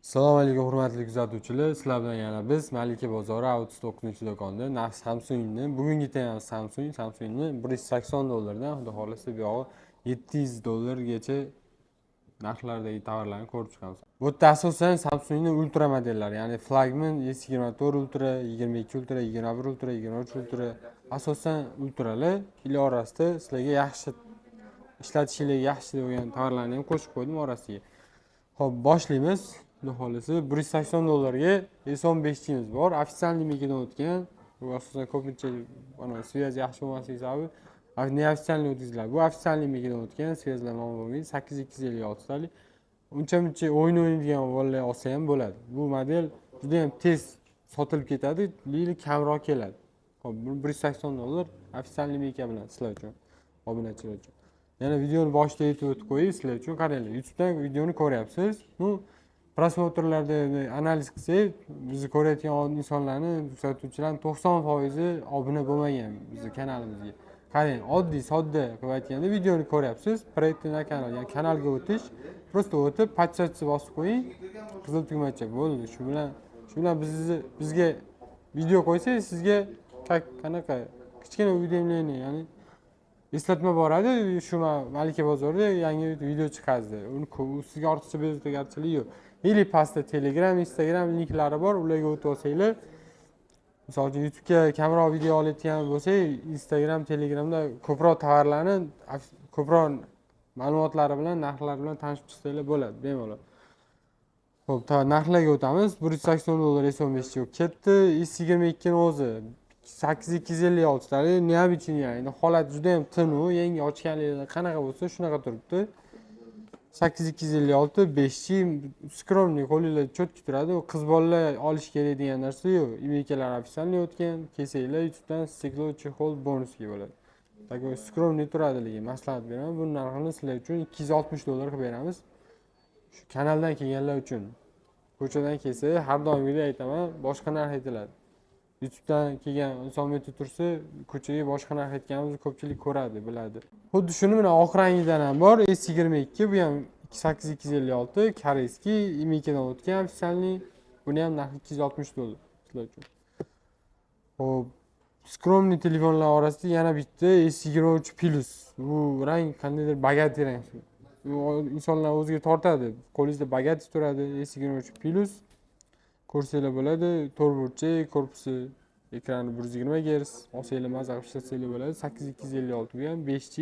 Assalomu alaykum, hurmatli kuzatuvchilar. Sizlar bilan yana biz, Malika bozori A39-do'konda. Narx Samsungni, bugungi temamiz Samsung. Samsungni 180 dollardan, xudo xohlasa, bu yog'i 700 dollargacha narxlardagi tovarlarni ko'rib chiqamiz. Bu yerda asosan Samsungni ultra modellari, ya'ni flagman S24 Ultra, 22 Ultra, 21 Ultra, 23 Ultra, asosan ultralar или orasida sizlarga yaxshi ishlatishinglarga yaxshi bo'lgan tovarlarni ham qo'shib qo'ydim orasiga. Xo'p, boshlaymiz. Xudo xohlasa, 180 dollarga S15 chimiz bor. Официальный МИКИdan o'tgan. Bu asosan ko'pincha ana связь yaxshi bo'lmasligi sababli неофициальный o'tkaziladi. Bu официальный МИКИdan o'tgan, связь lar muammo bo'lmaydi. 8256 talik. Uncha muncha o'yin o'ynaydigan bolalar olsa ham bo'ladi. Bu model juda ham tez sotilib ketadi, lekin kamroq keladi. Xo'p, bu 180 dollar официальный МИКИ bilan sizlar uchun, obunachilar uchun. Yana videoni boshida aytib o'tib qo'yay sizlar uchun. Qaranglar, YouTubedan videoni ko'ryapsiz. Ну, просмотр larda analiz qilsak, bizni ko'rayotgan insonlarni, kuzatuvchilarni 90 foizi obuna bo'lmagan bizni kanalimizga. Qarang, oddiy, sodda qilib aytganda, videoni ko'ryapsiz, "Перейти на канал", ya'ni kanalga o'tish, просто o'tib, "Подписаться" bosib qo'ying, qizil tugmacha bo'ldi. Shu bilan bizni, bizga video qo'ysangiz, sizga как qanaqa kichkina уведомление, ya'ni eslatma boradi, shu Malika bozorida yangi video chiqadi. Uni sizga ortiqcha bezovtagarchilik yo'q. Или pastda Telegram, Instagram linklari bor, ularga o'tib olsanglar, misol uchun, YouTubega kamroq video olayotgan bo'lsak, Instagram, Telegramda ko'proq tovarlarni, ko'proq ma'lumotlari bilan, narxlari bilan tanishib chiqsanglar bo'ladi bemalol. Xo'p, narxlarga o'tamiz. 180 dollar S15 yo'q ketdi. S22 ni o'zi 8256 talik, необычный, ya'ni holat juda ham tinuv, yangi ochganligida qanaqa bo'lsa, shunaqa turibdi. 8256, 5G, скромный, qo'linglarda четкий turadi. U qiz bolalar olish kerak degan narsa yo'q. ИМЕЙКАlar официальный o'tgan, kelsanglar, YouTubedan стекло чехол bonusga bo'ladi. Такой скромный turadi, lekin maslahat beraman. Buni narxini sizlar uchun 260 dollar qilib beramiz. Shu kanaldan kelganlar uchun. Ko'chadan kelsa, har doimgidek aytaman, boshqa narx aytiladi. YouTubedan kelgan inson bu yerda tursa, ko'chaga boshqa narx aytganimizni ko'pchilik ko'radi, biladi. Xuddi shuni mana oq rangidan ham bor, S22, bu ham 8256, корейский, ИМЕЙКАdan o'tgan официальный. Buni ham narxi 260 dollar sizlar uchun. Xo'p, скромный telefonlar orasida yana bitta S23 Plus. Bu rang qandaydir богатый rang. Bu insonlar o'ziga tortadi. Qo'lingizda богатый turadi, S23 Plus. Ko'rsanglar bo'ladi, to'rtburchak korpusi, ekrani 120 Hz, olsanglar, maza qilib ishlatsanglar bo'ladi. 8256, bu ham 5G.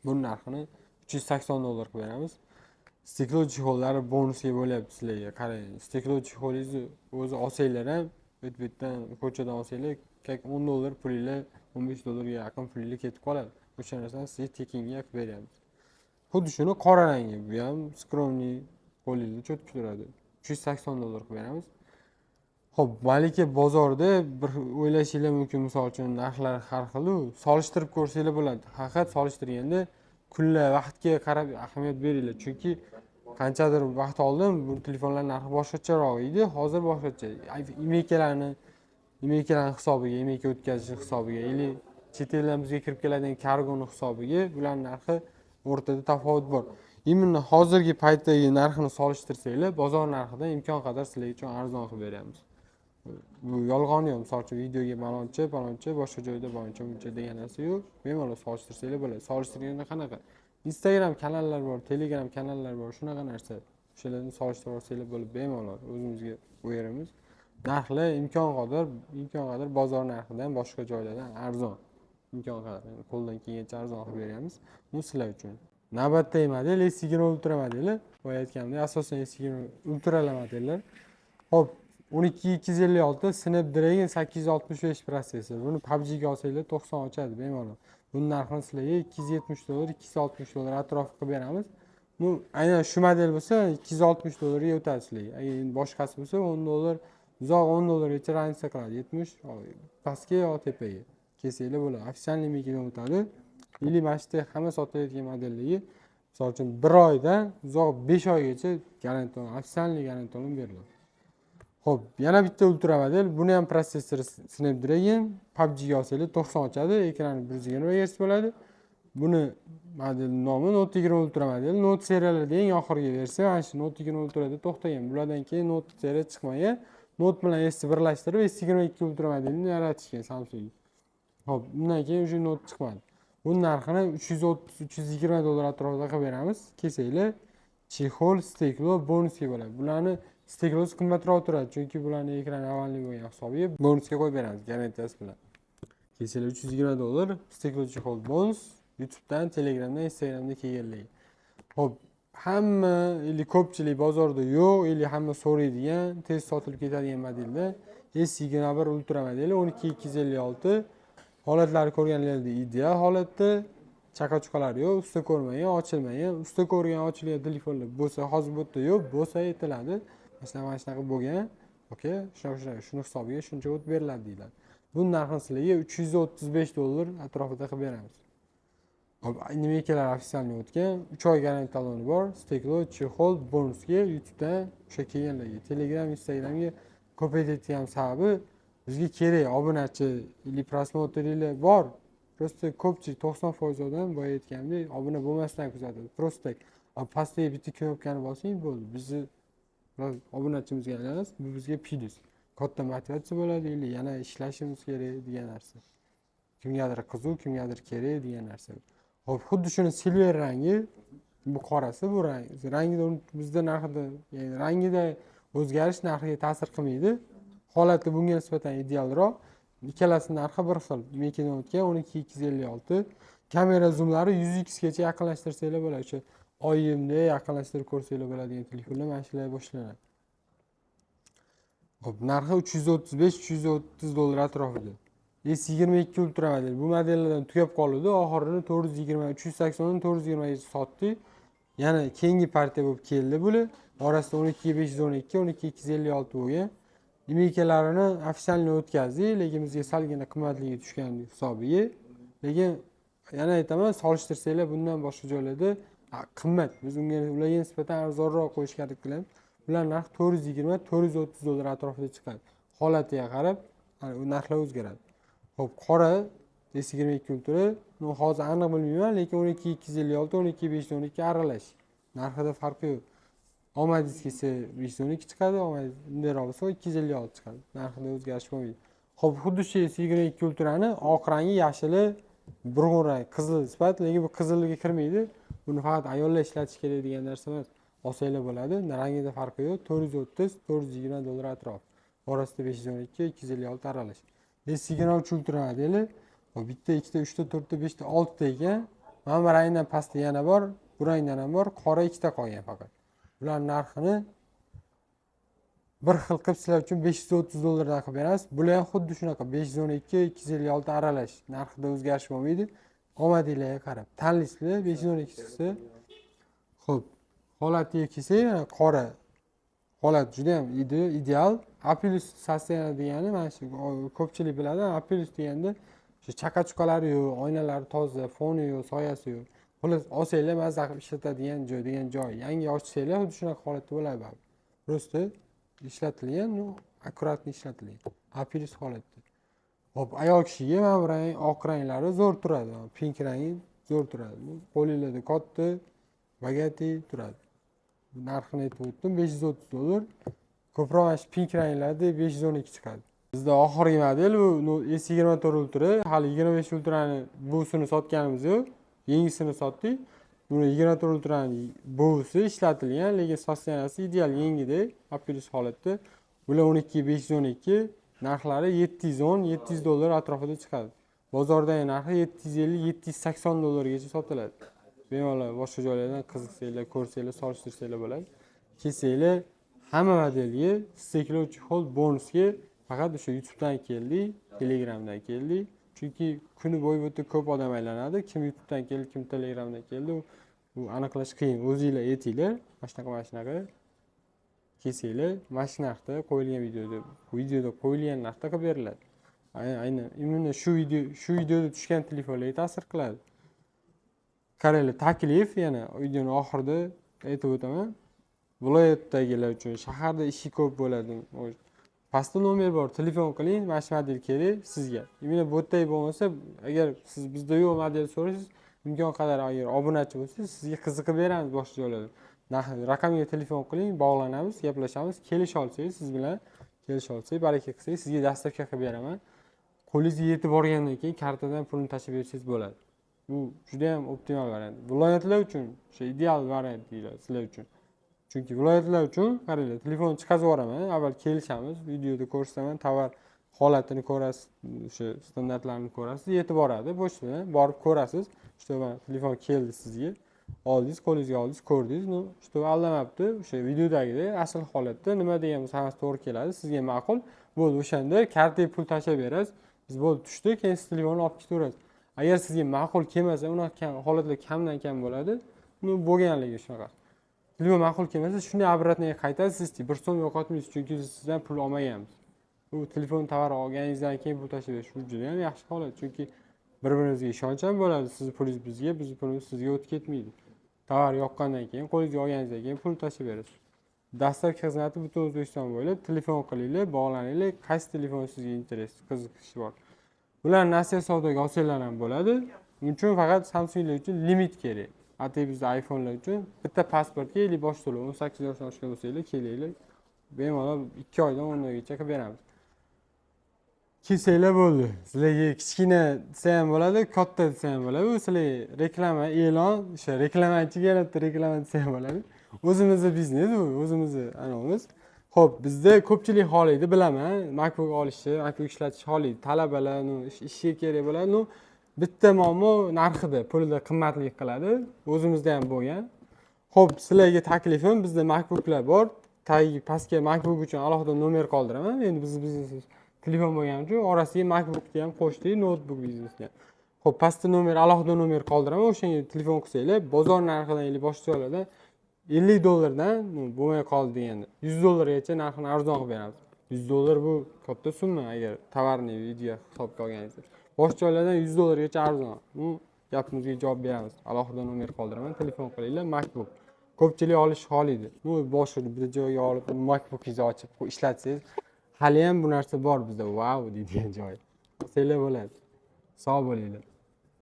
Buni narxini 380 dollar qilib beramiz. Стекло чехол lari bonusga bo'lyapti sizlarga. Qarang, стекло чехол ingizni o'zi olsanglar ham, bu yerdan, ko'chadan olsanglar, как 10 dollar pulinglar, 15 dollarga yaqin pulinglar ketib qoladi. O'sha narsani sizga tekinga qilib beryapmiz. Xuddi shuni qora rangi, bu ham скромный, qo'lingizda четкий turadi. 380 dollar qilib beramiz. Xo'p, Malika bozorida bir o'ylashinglar mumkin, misol uchun, narxlar har xil-u, solishtirib ko'rsanglar bo'ladi. Haqiqat solishtirganda kunlar, vaqtga qarab ahamiyat beringlar, chunki qanchadir vaqt oldin bu telefonlar narxi boshqacharoq edi, hozir boshqacha. ИМЕЙКАlarni hisobiga, ИМЕЙКА o'tkazish hisobiga или chet eldan bizga kirib keladigan kargoni hisobiga bularni narxi o'rtada tafovut bor. Именно hozirgi paytdagi narxini solishtirsanglar, bozor narxidan imkon qadar sizlar uchun arzon qilib beryapmiz. Bu yolg'on yo'q. Misol uchun, videoga paloncha, paloncha, boshqa joyda paloncha, buncha degan narsa yo'q. Bemalol solishtirsanglar bo'ladi. Solishtirganda qanaqa? Instagram kanallar bor, Telegram kanallar bor, shunaqa narsa. O'shalarni solishtirib olsanglar bo'ladi bemalol. O'zimizga qo'yamiz. Narxlar imkon qadar bozor narxidan, boshqa joylardan arzon. Imkon qadar, ya'ni qo'ldan kelgancha arzon qilib beryapmiz. Bu sizlar uchun. Navbatdagi model S20 Ultra modeli. Boya aytganimdek, asosan S20 Ultralar modellar. Xo'p, 12 256, Snapdragon 865 protsessor. Buni PUBG ga olsanglar, 90 ochadi bemalol. Buni narxini sizlarga 270 dollar, 260 dollar atrofi qilib beramiz. Bu aynan shu model bo'lsa, 260 dollarga o'tadi sizlarga. Agar endi boshqasi bo'lsa, 10 dollar, uzoq 10 dollargacha разница qiladi. 70 pastga yo tepaga kelsanglar bo'ladi. Официальный МИКИdan o'tadi. Или mana shu yerda hamma sotilayotgan modelligi, misol uchun, 1 oydan uzoq 5 oygacha гарантия, официальный гарантия beriladi. Xo'p, yana bitta ultra model. Buni ham protsessori Snapdragon, PUBG ga olsanglar, 90 ochadi, ekrani 120 Hz bo'ladi. Buni model nomi Note 20 Ultra modeli. Note seriyalarida eng oxirgi versiya mana shu Note 20 Ultrada to'xtagan. Bulardan keyin Note seriya chiqmagan. Note bilan Sni birlashtirib, S22 Ultra modelini yaratishgan Samsung. Ho'p, undan keyin уже Note chiqmadi. Buni narxini 330, 320 dollar atrofida qilib beramiz. Kelsanglar, чехол, стекло bonusga bo'ladi. Bularni стекло si qimmatroq turadi, chunki bularni ekrani овальный bo'lgan hisobiga bonusga qo'yib beramiz garantiyasi bilan. Kelsanglar, 320 dollar, стекло, чехол bonus, YouTubedan, Telegramdan, Instagramda kelganlar. Ho'p, hamma или ko'pchilik bozorda yo'q, или hamma so'raydigan, tez sotilib ketadigan modelda S21 Ultra modeli, 12 256. Holatlari ko'rganlarda ideal holatda, chaqa chuqalari yo'q, usta ko'rmagan, ochilmagan. Usta ko'rgan, ochilgan telefonlar bo'lsa, hozir bu yerda yo'q, bo'lsa aytiladi. Masalan, mana shunaqa bo'lgan, aka, shunaqa shunaqa, shuni hisobiga shuncha o't beriladi deyiladi. Buni narxini sizlarga 335 dollar atrofida qilib beramiz. Hop, IMEIlar официальный o'tgan, 3 oy garantiya taloni bor, стекло, чехол bonusga YouTubedan o'sha kelganlarga. Telegram, Instagramga ko'paytirgan sababi, bizga kerak obunachi или просмотр lar bor. Просто ko'pchilik, 90% odam, boya aytganimdek, obuna bo'lmasdan kuzatadi. Просто так. Pastdagi bitta knopkani bosing, bo'ldi. Bizni obunachimizga aylanasiz, bu bizga plyus. Katta motivatsiya bo'ladi или yana ishlashimiz kerak degan narsa. Kimgadir qiziq, kimgadir kerak degan narsa. Ho'p, xuddi shuni silver rangi, bu qorasi, bu rang. Rangida bizda narxida, ya'ni rangida o'zgarish narxiga ta'sir qilmaydi. Holati bunga nisbatan idealroq. Ikkalasini narxi bir xil. IMEIdan o'tgan, 12 256. Kamera zoomlari 100 x gacha yaqinlashtirsanglar bo'ladi. O'sha oyimda yaqinlashtirib ko'rsanglar bo'ladigan telefonlar mana shular boshlanadi. Hop, narxi 335, 330 dollar atrofida. S22 Ultra model. Bu modellardan tugab qoldi. Oxirini 420, 380 dan 420 gacha sotdik. Yana keyingi partiya bo'lib keldi bular. Orasida 12 512, 12 256 bo'lgan. IMEIlarini официальный o'tkazdik, lekin bizga salgina qimmatligi tushgan hisobiga. Lekin yana aytaman, solishtirsanglar, bundan boshqa joylarda qimmat. Biz unga, ularga nisbatan arzonroq qo'yishga harakat qilamiz. Bular narxi 420, 430 dollar atrofida chiqadi. Holatiga qarab u narxlar o'zgaradi. Ho'p, qora S22 Ultra, ну, hozir aniq bilmayman, lekin 12 256, 12 512 aralash. Narxida farqi yo'q. Omadingiz kelsa, 512 chiqadi, omadingiz bundayroq bo'lsa, 256 chiqadi. Narxida o'zgarish bo'lmaydi. Ho'p, xuddi shu S22 Ultrani oq rangi, yashili, burg'un rang, qizil sifat, lekin bu qizilga kirmaydi. Buni faqat ayollar ishlatish kerak degan narsa emas. Olsanglar bo'ladi. Rangida farqi yo'q. 430, 420 dollar atrof. Orasida 512, 256 aralash. S23 Ultra modeli. Hop, bitta, ikkita, uchta, to'rtta, beshta, oltita ekan. Mana bu rangdan pastda yana bor, bu rangdan ham bor, qora ikkita qolgan faqat. Bular narxini bir xil qilib sizlar uchun 530 dollardan qilib beramiz. Bular ham xuddi shunaqa 512, 256 aralash. Narxida o'zgarish bo'lmaydi. Omadinglarga qarab tanlaysizlar, 512 chiqsa. Xo'p, holatiga kelsak, mana qora holat juda ham ideal. A plus состояние degani mana shu, ko'pchilik biladi, A plus deganda shu chaqa chuqalari yo'q, oynalari toza, foni yo'q, soyasi yo'q. Xullas, olsanglar, mazza qilib ishlatadigan joy degan joy. Yangi ochsanglar, xuddi shunaqa holatda bo'ladi baribir. Просто ishlatilgan, ну, аккуратно ishlatilgan. A plus holatda. Hop, ayol kishiga mana bu rang, oq ranglari zo'r turadi. Pink rangi zo'r turadi. Bu qo'linglarda katta, богатый turadi. Narxini aytib o'tdim, 530 dollar. Ko'proq mana shu pink ranglarda 512 chiqadi. Bizda oxirgi model bu S24 Ultra, hali 25 Ultrani busini sotganimiz yo'q. Yangisini sotdik. Buni 24 Ultrani busi ishlatilgan, lekin состояние si ideal, yangidek, A plus holatda. Bular 12 512, narxlari 710, 700 dollar atrofida chiqadi. Bozordagi narxi 750, 780 dollargacha sotiladi. Bemalol boshqa joylardan qiziqsanglar, ko'rsanglar, solishtirsanglar bo'ladi. Kelsanglar, hamma modelga стекло, чехол bonusga, faqat o'sha YouTubedan keldik, Telegramdan keldik. Chunki kuni bo'yi bu yerda ko'p odam aylanadi. Kim YouTubedan keldi, kim Telegramdan keldi, u aniqlash qiyin. O'zinglar aytinglar, mana shunaqa, mana shunaqa kelsanglar, mana shu narxda qo'yilgan videoda qo'yilgan narxda qilib beriladi. Aynan именно shu videoda tushgan telefonlarga ta'sir qiladi. Qaranglar, taklif yana videoni oxirida aytib o'taman. Viloyatdagilar uchun, shaharda ishi ko'p bo'ladi. Может, pastda nomer bor, telefon qiling, mana shu model kerak sizga. Именно bu yerdagi bo'lmasa, agar siz bizda yo'q model so'rasangiz, Imkon qadar agar obunachi bo'lsangiz, sizga qiziqib beramiz boshqa joylardan. Raqamga telefon qiling, bog'lanamiz, gaplashamiz, kelisha olsangiz, siz bilan kelisha olsak, baraka qilsak, sizga доставка qilib beraman. Qo'lingizga yetib borgandan keyin kartadan pulni tashlab bersangiz bo'ladi. Bu juda ham optimal variant. Viloyatlar uchun o'sha ideal variant deyiladi sizlar uchun. Chunki viloyatlar uchun qaranglar, telefon chiqazib yuboraman, avval kelishamiz, videoda ko'rsataman, tovar holatini ko'rasiz, o'sha standartlarni ko'rasiz, yetib boradi, pochtadan borib ko'rasiz. Что mana telefon keldi sizga, oldingiz, qo'lingizga oldingiz, ko'rdingiz, ну что aldamabdi, o'sha videodagidek asl holatda nima degan bo'lsa hammasi to'g'ri keladi, sizga ma'qul bo'ldi, o'shanda kartaga pul tashlab berasiz, biz bo'ldi tushdi, keyin siz telefonni olib ketaverasiz. Agar sizga ma'qul kelmasa, unaqa holatlar kamdan kam bo'ladi, ну bo'lganligi shunaqa. Telefon ma'qul kelmasa, shunday обратно qaytasiz, bir so'm yo'qotmaysiz, chunki biz sizdan pul olmaganmiz. Bu telefon tovar olganingizdan keyin pul tashlab berish, bu juda ham yaxshi holat, chunki bir birimizga ishonch ham bo'ladi, sizni pulingiz bizga, bizni pulimiz sizga o'tib ketmaydi. Tovar yoqqandan keyin, qo'lingizga olganingizdan keyin pul tashlab berasiz. Доставка xizmati butun O'zbekiston bo'ylab. Telefon qilinglar, bog'laninglar, qaysi telefon sizga интерес, qiziqish bor. Bular nasiya savdoga olsanglar ham bo'ladi. Buning uchun faqat Samsunglar uchun limit kerak. Atay bizda iPhonelar uchun bitta pasportga или bosh to'lov, 18 yoshdan oshgan bo'lsanglar, kelinglar. Bemalol 2 oydan 10 oygacha qilib beramiz. Kelsanglar bo'ldi. Sizlarga kichkina desa ham bo'ladi, katta desa ham bo'ladi. Bu sizlarga reklama, e'lon, o'sha reklamachiga yana bitta reklama desa ham bo'ladi. O'zimizni biznes bu, o'zimizni anavimiz. Xo'p, bizda ko'pchilik xohlaydi, bilaman, MacBook olishni, MacBook ishlatishni xohlaydi. Talabalar, ну, ishga kerak bo'ladi. Ну, bitta muammo narxida, pulida qimmatlik qiladi. O'zimizda ham bo'lgan. Xo'p, sizlarga taklifim, bizda MacBooklar bor. Tagi pastga MacBook uchun alohida nomer qoldiraman. Endi bizni biznesimiz telefon bo'lgani uchun orasiga MacBookni ham qo'shdik, noutbuk biznesni ham. Xo'p, pastda nomer, alohida nomer qoldiraman. O'shanga telefon qilsanglar, bozor narxidan или boshqa joylardan 50 dollardan, ну, bo'lmay qoldi deganda 100 dollargacha narxini arzon qilib beramiz. 100 dollar bu katta summa agar товарный video hisobga olganingizda. Boshqa joylardan 100 dollargacha arzon. Bu gapimizga javob beramiz. Alohida nomer qoldiraman, telefon qilinglar, MacBook. Ko'pchilik olishni xohlaydi. Ну, boshqa bir joyga olib MacBookingizni ochib ishlatsangiz, hali ham bu narsa bor bizda, vau deydigan joy. Olsanglar bo'ladi. Sog' bo'linglar.